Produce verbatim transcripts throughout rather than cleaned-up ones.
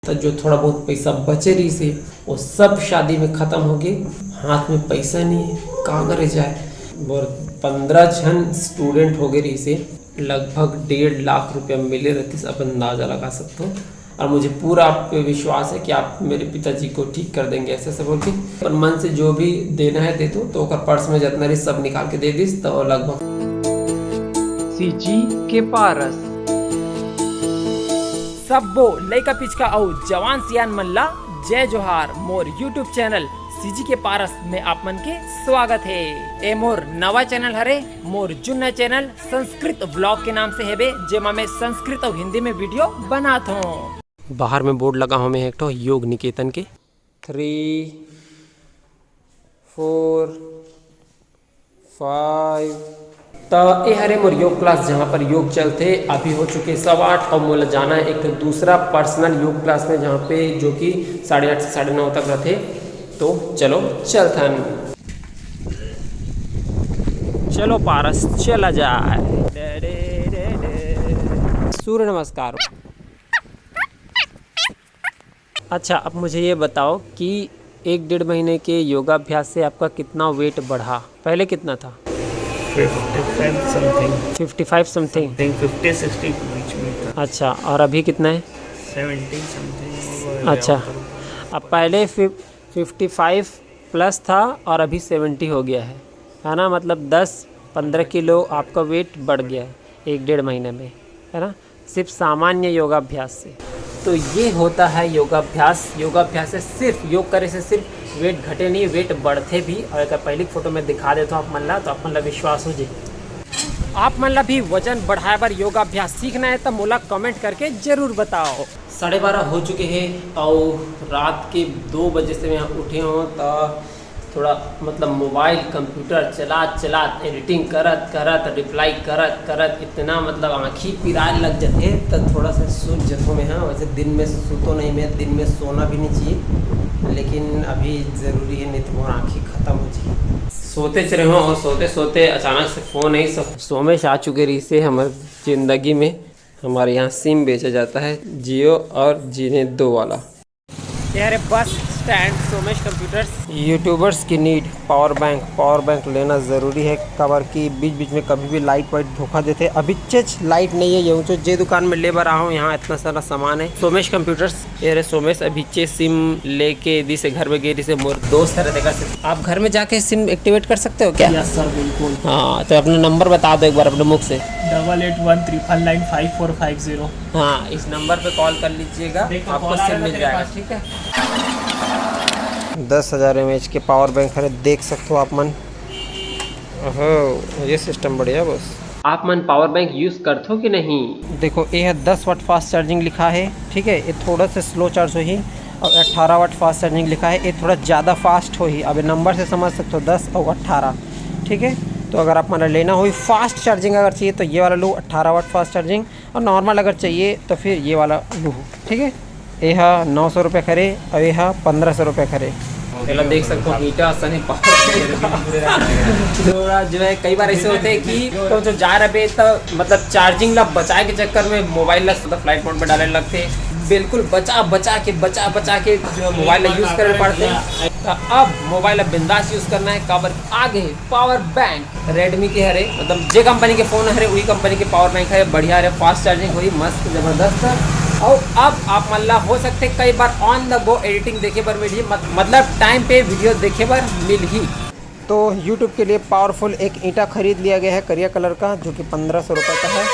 त जो थोड़ा बहुत पैसा बचे रहिस हे, वो सब शादी में खतम हो गे। हाथ में पैसा नहीं है, का करे जाए। और पंद्रह झन स्टूडेंट हो गए रहिस हे, लगभग डेढ़ लाख रुपया मिले रहतिस, आप अंदाजा लगा सकते हो। और मुझे पूरा आप पे विश्वास है कि आप मेरे पिताजी को ठीक कर देंगे, ऐसे ऐसे बोल के। पर मन से जो भी देना है दे दो। तो ओकर पर्स में जितना रहिस, सब निकाल के दे दिस। तो लगभग सीजी के पारस। सब्बो लइका पिचका अउ जवान सियान मन ला जय जोहार। मोर YouTube चैनल सीजी के पारस में आप मन के स्वागत हे। ए मोर नवा चैनल हरे, मोर जुन्ना चैनल संस्कृत व्लॉग के नाम से हेबे, जेमा मैं संस्कृत अउ हिंदी में वीडियो बनात हूँ। बाहर में बोर्ड लगा हूँ मैं एक ठो योग निकेतन के। थ्री, फोर, फाइव। त ए हरे मोर योग क्लास, जहाँ पर योग चलथे। अभी हो चुके सवा आठ और मोला जाना है एक ठो दूसरा पर्सनल योग क्लास में, जहाँ पे जो कि साढ़े आठ से साढ़े नौ तक रहथे। तो चलो चलथन। चलो पारस चला जाए। सूर्य नमस्कार। अच्छा, अब मुझे ये बताओ कि एक डेढ़ महीने के योगाभ्यास से आपका कितना वेट बढ़ा? पहले कितना था? Fifty five something. Fifty five something. Fifty sixty के बीच में था। अच्छा, और अभी कितना है? Seventy something. अच्छा, अब पहले फिफ्टी फाइव प्लस था और अभी सेवेंटी हो गया है, है ना? मतलब दस पंद्रह किलो आपका वेट बढ़ गया है एक डेढ़ महीने में, है ना? सिर्फ सामान्य योगाभ्यास से। तो ये होता है योगाभ्यास। योगाभ्यास से सिर्फ, योग करे से सिर्फ वेट घटे नहीं, वेट बढ़थे भी। और एक पहली फोटो में दिखा देता हूँ आप मन ला, तो आप मन ला विश्वास हो जाए। आप मन ला भी वजन बढ़ाए बर योगाभ्यास सीखना है, तो मोला कमेंट करके जरूर बताओ। साढ़े बारह हो चुके हैं और रात के दो बजे से मैं उठे हूँ, तो थोड़ा मतलब मोबाइल कंप्यूटर चलात चलात, एडिटिंग करत करत, रिप्लाई करत करत इतना मतलब आँखी पिराए लग जाते, तो थोड़ा सा सूत जथों में। हाँ, वैसे दिन में सूतो नहीं मैं, दिन में सोना भी नहीं चाहिए, लेकिन अभी ज़रूरी है, नहीं तो मोर आँखी ख़त्म हो जाए। सोते च रहे और सोते सोते अचानक से फ़ोन आई। सोमेश आ चुके रहिसे हमारे जिंदगी में। हमारे यहाँ सिम बेचा जाता है, जियो और जीने दो वाला। ये हरे bus stand Somesh computers. YouTubers की need power bank. Power bank लेना ज़रूरी है, काबर कि बीच बीच में कभी भी लाइट वाइट धोखा देथे। अभी चेच लाइट नहीं है, ये ऊँचो जे दुकान में ले बर आया हूँ, यहाँ इतना सारा सामान है। सोमेश कंप्यूटर्स, ये हरे सोमेश अभी चे सिम लेके दिसे घर में गे दिसे मोर दोस्त हरे, देखा से। आप घर में जाके सिम एक्टिवेट कर सकते हो क्या? यस सर, बिल्कुल। हाँ, तो अपना नंबर बता दो एक बार अपने मुख से। डबल एट वन ट्रिपल नाइन फाइव फोर फाइव जीरो। हाँ, इस नंबर पे कॉल कर लीजिएगा, आपको सिम मिल जाएगा। ठीक है, दस हज़ार एम एच के पावर बैंक हरे, देख सकते हो आप मन। ओहो, ये सिस्टम बढ़िया बस। आप मन पावर बैंक यूज़ करथो कि नहीं? देखो, ये है दस वाट फास्ट चार्जिंग लिखा है, ठीक है, ये थोड़ा सा स्लो चार्ज होही। और अट्ठारह वाट फास्ट चार्जिंग लिखा है, ये थोड़ा ज़्यादा फास्ट होही। अब ये नंबर से समझ सकते हो, दस और अट्ठारह, ठीक है। तो अगर आप मन ला लेना होही फास्ट चार्जिंग अगर चाहिए तो ये वाला लो, अट्ठारह वाट फास्ट चार्जिंग, और नॉर्मल अगर चाहिए तो फिर ये वाला लो, ठीक है। ये हा नौ सौ रुपये करे और ये हा पन्द्रह सौ रुपये करे। पहला देख सकते हो, ईटा असन है पहाड़। थोड़ा जो है, कई बार ऐसे होते हैं कि तो जो जा रहे तो मतलब चार्जिंग ला बचाए के चक्कर में मोबाइल ला मतलब फ्लाइट मोड में डाले लगते हैं। बिल्कुल बचा बचा के, बचा बचा के जो मोबाइल ला यूज़ करे पड़ते हैं। तो अब मोबाइल ला बिंदास यूज़ करना है, काबर आगे पावर बैंक रेडमी के हरे, मतलब जे कंपनी के फ़ोन हरे, वही कंपनी के पावर बैंक हरे, बढ़िया हरे, फास्ट चार्जिंग होही, मस्त जबरदस्त। और अब आप मन ला हो सकते कई बार ऑन द गो एडिटिंग देखे बर मिलही, मत-, मतलब टाइम पे वीडियो देखे बर मिलही। तो यूट्यूब के लिए पावरफुल एक ईंटा खरीद लिया गया है करिया कलर का, जो कि पन्द्रह सौ रुपये का है।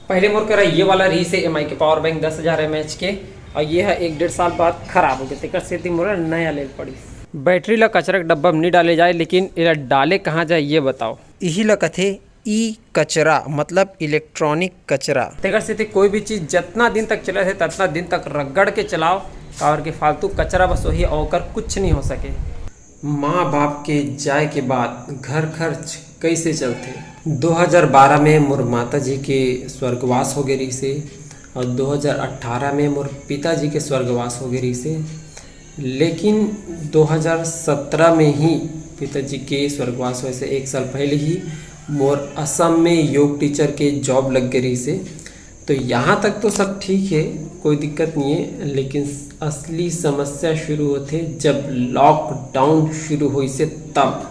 पहले मोर करा ये वाला रहिसे एम आई के पावर बैंक दस हज़ार एम एच के, और ये है एक डेढ़ साल बाद खराब हो गया, तेकर सेती मोला नया ले पड़ी। बैटरी ला कचरा के डब्बा में नहीं डाले जाए, लेकिन एला डाले कहाँ जाए, ये बताओ। इही ला कथे ई कचरा, मतलब इलेक्ट्रॉनिक कचरा। तेकर सेती कोई भी चीज जितना दिन तक चलत हे, ततना दिन तक रगड़ के चलाओ, काबर के फालतू कचरा बस होही, और ओकर कुछ नहीं हो सके। माँ बाप के जाए के बाद घर खर्च कैसे चलथे? दो हज़ार बारह में मोर माता जी के स्वर्गवास हो गए रहिसे, और दो हज़ार अठारह में मोर पिताजी के स्वर्गवास हो गए रहिसे। लेकिन दो हज़ार सत्रह में ही पिताजी के स्वर्गवास होए से एक साल पहले ही मोर असम में योग टीचर के जॉब लग गए रहिसे। तो यहाँ तक तो सब ठीक है, कोई दिक्कत नहीं है, लेकिन असली समस्या शुरू होथे जब लॉकडाउन शुरू होइसे तब।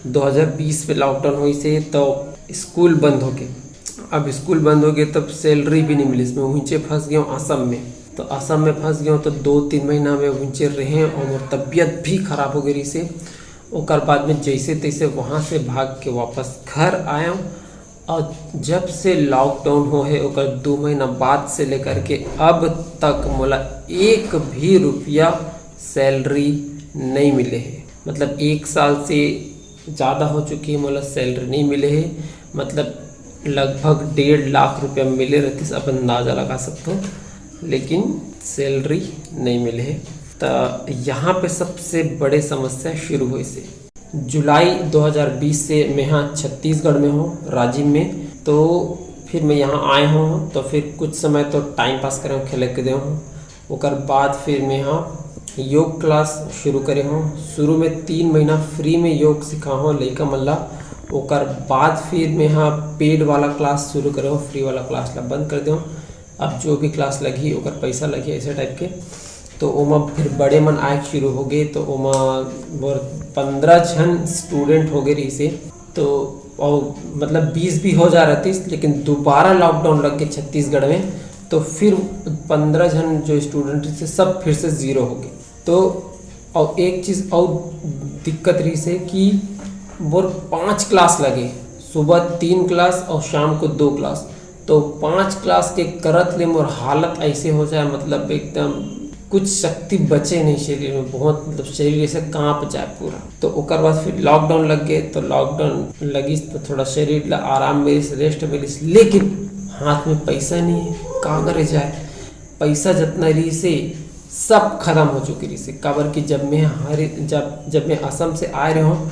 दो हज़ार बीस में लॉकडाउन होइसे तो स्कूल बंद हो गए। अब स्कूल बंद हो गए तब सैलरी भी नहीं मिलिस, मैं उहिंचे फंस गया हूँ असम में। तो असम में फंस गया हूँ तो दो तीन महीना में उहिंचे रहे और मोर तबियत भी खराब हो गई रहिसे। ओकर बाद में जैसे तैसे वहाँ से भाग के वापस घर आया हूँ। और जब से लॉकडाउन हो है ओकर दो महीना बाद से लेकर के अब तक मोला एक भी रुपया सैलरी नहीं मिले है। मतलब एक साल से ज़्यादा हो चुकी है, मोला सैलरी नहीं मिले है। मतलब लगभग डेढ़ लाख रुपया मिले रहतिस, आप अंदाज़ा लगा सकते हो, लेकिन सैलरी नहीं मिले है। तो यहाँ पे सबसे बड़े समस्या शुरू होइसे। जुलाई दो हज़ार बीस से मैं यहाँ छत्तीसगढ़ में हूँ, राजिम में। तो फिर मैं यहाँ आए हूँ, तो फिर कुछ समय तो टाइम पास करे हूँ, खेले कूदे हूँ। ओकर बाद फिर मैं यहाँ योग क्लास शुरू करे हूँ। शुरू में तीन महीना फ्री में योग सिखा हूँ लइका मन ला। ओकर बाद फिर मैं यहाँ पेड वाला क्लास शुरू करे हूँ, फ्री वाला क्लास ला बंद कर दे हूँ। अब जो भी क्लास लगही ओकर पैसा लगही, ऐसे टाइप के। तो ओमा फिर बड़े मन आए शुरू हो गए, तो ओमा मोर पंद्रह झन स्टूडेंट हो गए रहिसे। तो और मतलब बीस भी हो जा रहतिस, लेकिन दोबारा लॉकडाउन लग गए छत्तीसगढ़ में, तो फिर पंद्रह झन जो स्टूडेंट रहिसे सब फिर से जीरो हो गए। तो और एक चीज़ और दिक्कत रहिसे कि मोर पांच क्लास लगे, सुबह तीन क्लास और शाम को दो क्लास। तो पांच क्लास के करत ले मोर हालत ऐसे हो जाए, मतलब एकदम कुछ शक्ति बचे नहीं शरीर में, बहुत मतलब शरीर ऐसे कांप जाए पूरा। तो ओकर बाद फिर लॉकडाउन लग गए, तो लॉकडाउन लगिस तो थोड़ा शरीर ला आराम मिलिस, रेस्ट मिलिस, लेकिन हाथ में पैसा नहीं है, का करे जाए? पैसा जितना रहिसे सब खत्म हो चुके रहिसे। काबर कि जब मैं हर जब जब मैं असम से आए रहे हूँ,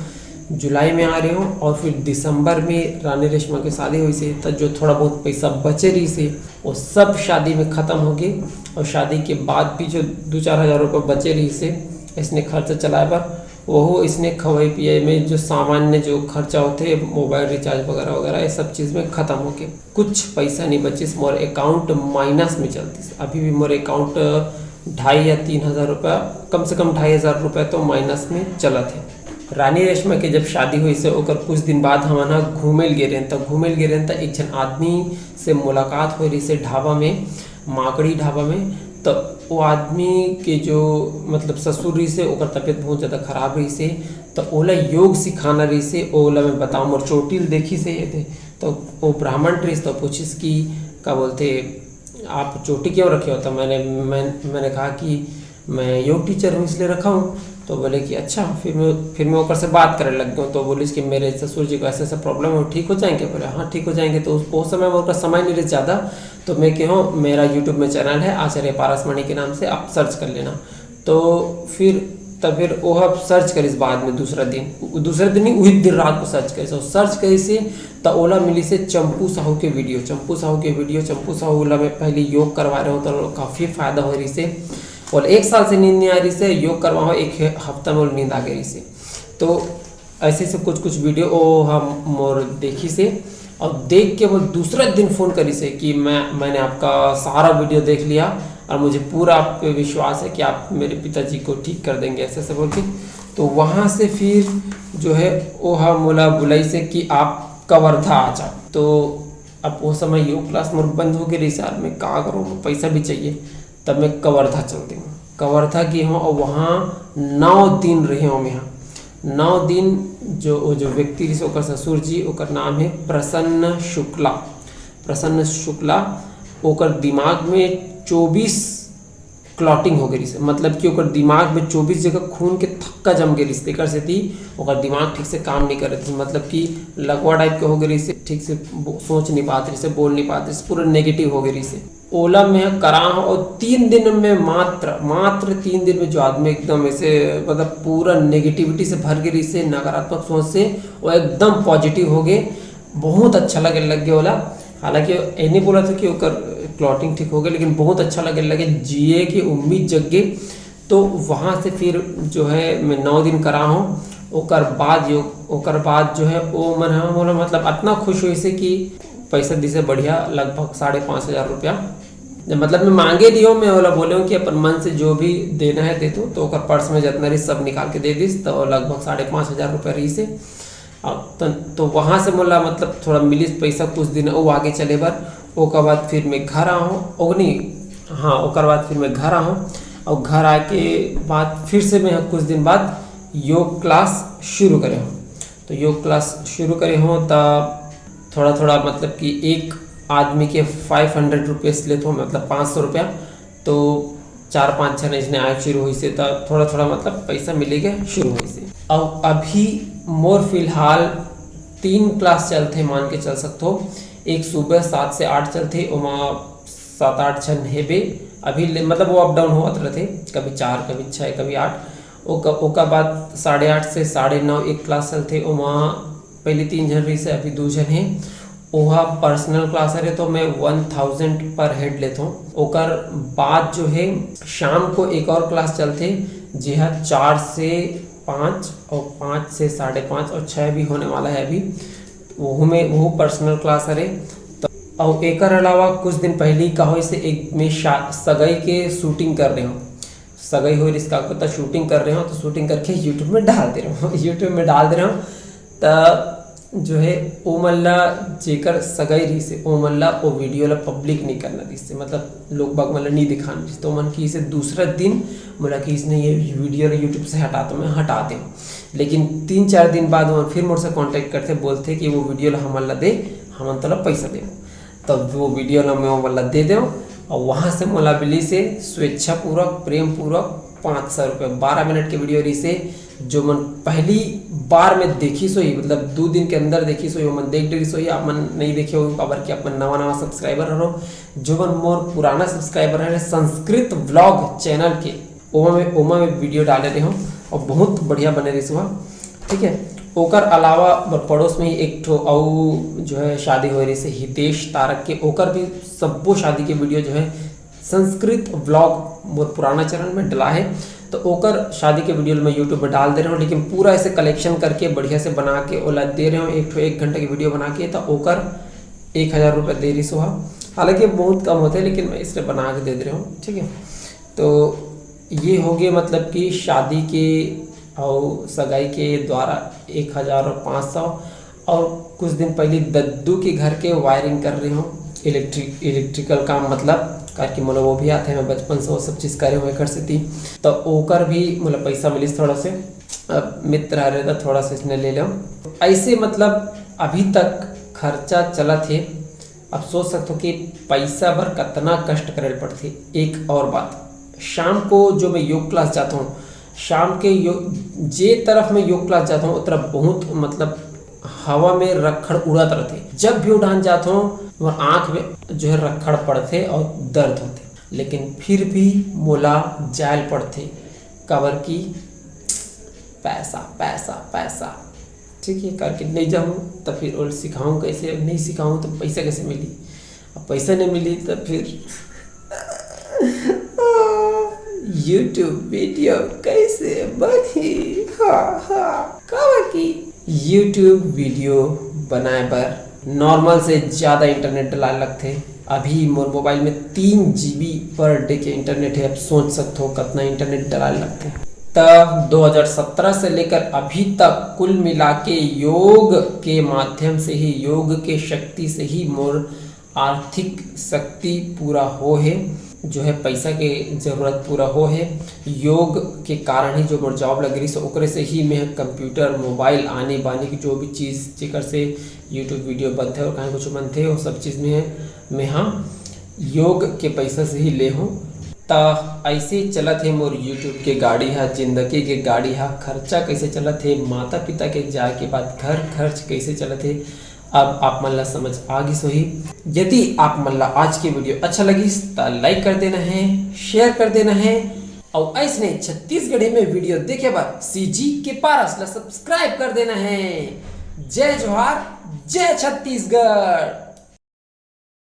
जुलाई में आ रहे हूँ और फिर दिसंबर में रानी रेशमा के शादी होइसे, तो जो थोड़ा बहुत पैसा बचे रहिसे वो सब शादी में खत्म हो गए। और शादी के बाद भी जो दो चार हज़ार रुपये बचे रहिसे इसने खर्चा चलाए बर, वहू इसने खवाई पियाई में जो सामान्य जो खर्चा होते, मोबाइल रिचार्ज वगैरह वगैरह, ये सब चीज़ में खत्म हो गए। कुछ पैसा नहीं बचिस, मोर अकाउंट माइनस में चलतिस। अभी भी मोर अकाउंट ढाई या तीन हज़ार रुपया, कम से कम ढाई हज़ार रुपया तो माइनस में चलत है। रानी रेशमा के जब शादी होइसे ओकर कुछ दिन बाद हमन ह घूमे ल गे रहेन, त घूमे ल गे रहेन त एक झन आदमी से मुलाकात होए रहिसे ढाबा में, माकड़ी ढाबा में। त वो आदमी के जो मतलब ससुर रहिसे ओकर तबीयत बहुत ज़्यादा खराब रहिसे, त ओला योग सिखाना रहिसे। ओला मैं बताऊँ, मोर चोटी ल देखिसे ये दे, त वो ब्राह्मण रहिस त पूछिस कि का बोलते, आप चोटी क्यों रखे हो? तो मैंने मैं, मैंने कहा कि मैं योग टीचर हूँ इसलिए रखा हूँ। तो बोले कि अच्छा। फिर मैं फिर मैं ओकर से बात करे लग गया। तो बोलिस कि मेरे ससुर जी को ऐसा ऐसा प्रॉब्लम है, वो ठीक हो जाएंगे? बोले हाँ, ठीक हो जाएंगे। तो उस, उस समय में ओकर समय नहीं रहे ज़्यादा। तो मैं कह हूँ, मेरा यूट्यूब में चैनल है आचार्य पारस मणि के नाम से, आप सर्च कर लेना। तो फिर तब फिर ओह सर्च करिस बाद में दूसरा दिन, उ-, दूसरे दिन नहीं, उही दिन रात को सर्च करिस। और सर्च करिस त ओला मिलिसे चंपू साहू के वीडियो, चंपू साहू के वीडियो, चंपू साहू ला मैं पहले योग करवा रहे हो तो काफ़ी फायदा हो रहिसे। और एक साल से नींद नहीं आ रहिसे, योग करवा हो एक ह-, हफ्ता में ओला नींद आ गई रहिसे। तो ऐसे से कुछ कुछ वीडियो ओ हम मोर देखिसे। और देख के वो दूसरा दिन फ़ोन करिसे कि मैं मैंने आपका सारा वीडियो देख लिया और मुझे पूरा आप पे विश्वास है कि आप मेरे पिताजी को ठीक कर देंगे, ऐसे ऐसे बोल के। तो वहाँ से फिर जो है ओह मोला बुलाइसे कि आप कवर्धा आ जाओ। तो अब वो समय योग क्लास मोर बंद हो गए रहिस, यार मैं का करूँ, पैसा भी चाहिए। तब मैं कवर्धा चल देंगे, कवर्धा गे हूँ और वहाँ नौ दिन रहे हूँ मैं यहाँ। नौ दिन जो वो जो व्यक्ति रहिस ओकर ससुर जी, ओकर नाम है प्रसन्न शुक्ला। प्रसन्न शुक्ला, ओकर दिमाग में चौबीस क्लॉटिंग हो गई रहिसे, मतलब कि ओकर दिमाग में चौबीस जगह खून के थक्का जम गई रहिसे, तेकर सेती ओकर दिमाग ठीक से काम नहीं कर रहिसे, मतलब कि लकवा टाइप के हो गई रहिसे, ठीक से बो-, सोच नहीं पात रहिसे, बोल नहीं पात रहिसे, पूरा नेगेटिव हो गई रहिसे। ओला मैं करा हूँ और तीन दिन में मात्र, मात्र तीन दिन में जो आदमी एकदम ऐसे मतलब पूरा नेगेटिविटी से भर गई रहिसे, नकारात्मक सोच से, वो एकदम पॉजिटिव हो गए। बहुत अच्छा लगे लग गया ओला। हालांकि ये नहीं बोला था कि ओकर क्लॉटिंग ठीक हो गई, लेकिन बहुत अच्छा लगे लगे, जिए की उम्मीद जग गई। तो वहाँ से फिर जो है मैं नौ दिन करा हूँ। ओकर बाद यो ओकर बाद जो है ओ मन ह मोला मतलब इतना खुश होइसे कि पैसा दिसे बढ़िया, लगभग साढ़े पाँच हजार रुपया। जब मतलब मैं मांगे नहीं हूँ, मैं ओला बोले हूँ कि अपन मन से जो भी देना है दे दो, तो ओकर पर्स में जितना रही सब निकाल के दे दिस, तो लगभग साढ़े पाँच हजार रुपया रही से। अब तो, तो वहाँ से मोला मतलब थोड़ा मिलिस पैसा कुछ दिन अउ आगे चले बर। ओकर बाद फिर मैं घर आहूँ, ओगनी, हाँ, ओकर बाद फिर मैं घर आहूँ। और घर आके बाद फिर से मैं कुछ दिन बाद योग क्लास शुरू करे हूँ। तो योग क्लास शुरू करे हूँ, तब थोड़ा थोड़ा मतलब कि एक आदमी के फाइव हंड्रेड रुपीज लेत हूँ, मतलब पाँच सौ रुपया। तो चार पाँच झन इसने आए शुरू होइसे, त थोड़ा थोड़ा मतलब पैसा मिले के शुरू होइसे। और अभी मोर फिलहाल तीन क्लास चलथे, मान के चल सकथो। एक सुबह सात से आठ चलथे, ओमा सात आठ झन हेबे। अभी ले, मतलब वो अप डाउन होवत रहथे, कभी चार, कभी छः, कभी आठ। ओकर ओकर बाद साढ़े आठ से साढ़े नौ एक क्लास चलथे, ओमा पहले तीन झन रहिसे, अभी दू झन हे। ओहा पर्सनल क्लास हरे, तो मैं वन थाउजेंड पर हेड लेथों। ओकर बाद जो है, शाम को एक और क्लास चलथे, जेहा चार से पाँच और पाँच से साढ़े पाँच और छः भी होने वाला है अभी। वहू में, वहू पर्सनल क्लास हरे। तो और एकर अलावा कुछ दिन पहले का होइसे, एक में शा-, सगाई के शूटिंग कर रहे हो, सगाई हो रिस का, तो शूटिंग कर रहे हो, तो शूटिंग करके यूट्यूब में डाल दे रहे हो। यूट्यूब में डाल दे रहे हो, त जो है, ओमन ला, जेकर सगाई रहिसे, ओमन ला वो वीडियो ला पब्लिक नहीं करना रहिसे, मतलब लोग बाग मन ला नहीं दिखाना रहिसे। तो ओमन किहिसे दूसरा दिन मोला किहिसे, "नहीं, ये वीडियो ला यूट्यूब से हटा।" तो मैं हटा दें, लेकिन तीन चार दिन बाद ओमन फिर मोर से कॉन्टैक्ट करथे, बोलथे कि वो वीडियो ला हमन ला दे, हमन तोला पैसा देबो। तब वो वीडियो ला मैं ओमन ला दे देव, और वहाँ से मोला मिलिसे स्वेच्छापूर्वक, प्रेमपूर्वक पाँच सौ रुपये। बारह मिनट के वीडियो रहिसे, जो मन पहली बार में देखिस होही, मतलब दू दिन के अंदर देखिस होही, ओमन देख डरिस होही। आप मन नहीं देखे हो, काबर कि आप मन नवा नवा सब्सक्राइबर हरो। जो मन मोर पुराना सब्सक्राइबर हरे संस्कृत व्लॉग चैनल के, ओमा में, ओमा में वीडियो डाले रहे हो और बहुत बढ़िया बने रहिस हुआ, ठीक है। ओकर अलावा मोर पड़ोस में ही एक ठो अउ जो है शादी होए रहिसे हितेश तारक के, ओकर भी सब्बो शादी के वीडियो जो है संस्कृत व्लॉग मोर पुराना चैनल में डला है, तो ओकर शादी के वीडियो मैं यूट्यूब में डाल दे रहे हूँ, लेकिन पूरा ऐसे कलेक्शन करके बढ़िया से बना के ओला दे रहे हूँ, एक ठो एक घंटा की वीडियो बना के, तो ओकर एक हज़ार रुपये दे रहिस होहा। हालांकि बहुत कम होते हैं, लेकिन मैं इसलिए बना के दे दे रहे हूँ, ठीक है। तो ये हो गए मतलब कि शादी के और सगाई के द्वारा एक हज़ार और पाँच सौ, और कुछ दिन पहले दद्दू के घर के वायरिंग कर रहे हो, इलेक्ट्रिक, इलेक्ट्रिकल काम, मतलब करके मोला वो भी आते हैं, मैं बचपन से वो सब चीज़ करे हुए कर से थी। तो ओकर भी मोला पैसा मिलिस थोड़ा से, अब मित्र आ रहे तो थोड़ा सा इसने ले लो। ऐसे मतलब अभी तक खर्चा चलत हे। अब सोच सकते हो कि पैसा बर कितना कष्ट करे पड़थे। एक और बात, शाम को जो मैं योग क्लास जाता हूँ, शाम के यो-, जे तरफ मैं योग क्लास जाता हूँ, वो तरफ बहुत मतलब हवा में रखड़ उड़त रहथे। जब भी उड़ान जाता हूँ, मोर आँख में जो है रखड़ पड़थे और दर्द होथे, लेकिन फिर भी मोला जायल पड़थे, काबर कि पैसा, पैसा, पैसा। ठीक है, करके नहीं जाऊँ तो फिर और सिखाऊँ कैसे? नहीं सिखाऊँ तो पैसा कैसे मिली? अब पैसा नहीं मिली तो फिर YouTube वीडियो कैसे बनी? हाँ, हाँ, काबर कि YouTube वीडियो बनाए बर नॉर्मल से ज़्यादा इंटरनेट डलाए लगथे। अभी मोर मोबाइल में तीन जीबी पर डे के इंटरनेट है। अब सोच सकते हो कितना इंटरनेट डलाए लगथे। त दो हज़ार सत्रह से लेकर अभी तक कुल मिला के योग के माध्यम से ही, योग के शक्ति से ही मोर आर्थिक शक्ति पूरा हो है, जो है पैसा के जरूरत पूरा हो है। योग के कारण ही जो मोर जॉब लग रही, ओकरे से ही मैं कंप्यूटर, मोबाइल, आनी बानी की जो भी चीज़ जेकर से YouTube वीडियो बनथे और कहीं कुछ बनथे, वो सब चीज़ में मैं हा योग के पैसा से ही ले हूँ। त ऐसे चलत हे मोर YouTube के गाड़ी हा, जिंदगी के गाड़ी हा। खर्चा कैसे चलत हे, माता पिता के जाए के बाद घर खर्च कैसे चलत हे, अब आप मन ला समझ आ गिस होही। यदि आप मन ला आज के वीडियो अच्छा लगिस, त लाइक कर देना है, शेयर कर देना है, और ऐसने छत्तीसगढ़ी में वीडियो देखे बर CG के पारस ला सब्सक्राइब कर देना है। जय जोहार, जय छत्तीसगढ़।